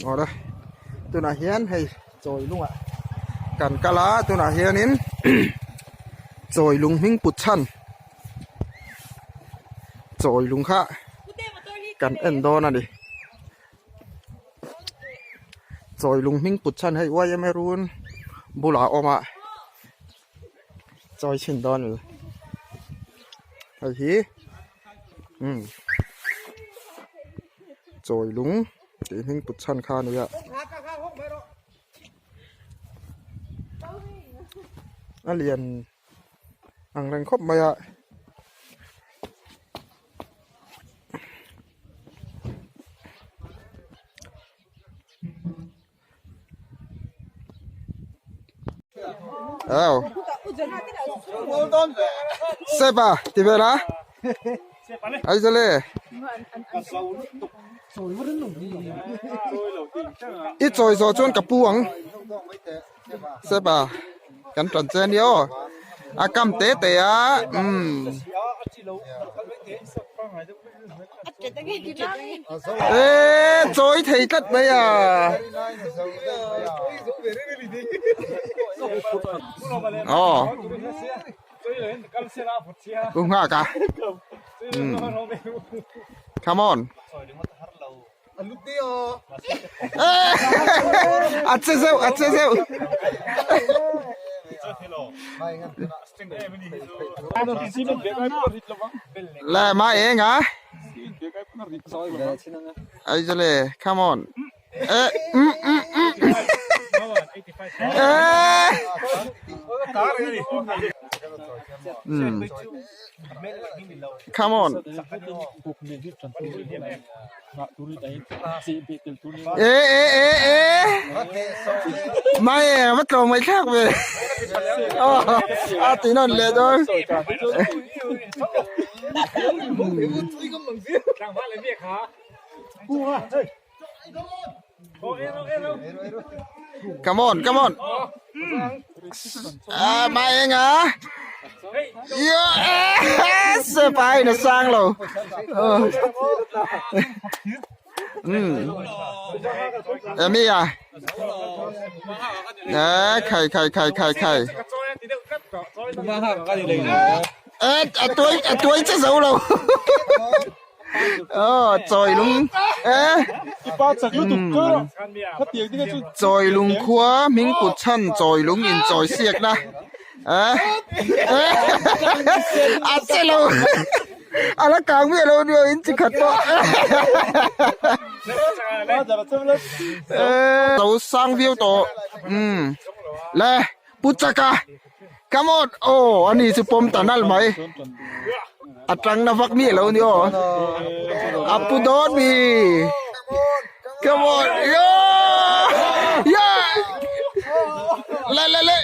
Awle tunah hian hei chawi lungah kan kal a tunah hianin chawi lung hming put chhan chawi lung kha kan en dawn a ni chawi lung hming put chhan hei yma run bulah a awm a chawi chhin dawn a ni hei hi. Umm chawi lung tih hming put chhan kha a ni a a lian ang reng khawp mai a. Aw. Sepa ti ve la. Ai zale. I chawi zawh chuan ka pu ang. Sepa kan tan che ania aw. A kam te te a umm. Eee chawi thei tlat mai a. Aw u nghak a umm come on a che zeuh a che zeuh. Le ma eng a ai zale come on eh um um um eh um come on Eh eh eh eh mai e va tlawm mai thlak ve a ti nawn leh dawn come on come on à mai eng à yeah se pai na sang lo um emi à eh khai khai khai khai khai eh a tuai a tuai che zo lo Aw chawi lung eh chawi lung khua hming put chhan chawi lung in chawi siak na eh a che lo a la kang miah lo nia in chi khat pawh eh lo sang viau tawh umm le pu chaka. Come on aw ani chu pawm ta nal mai a tang na vak mi lo ni aw a pu dawn mi come on yo yeah le le le.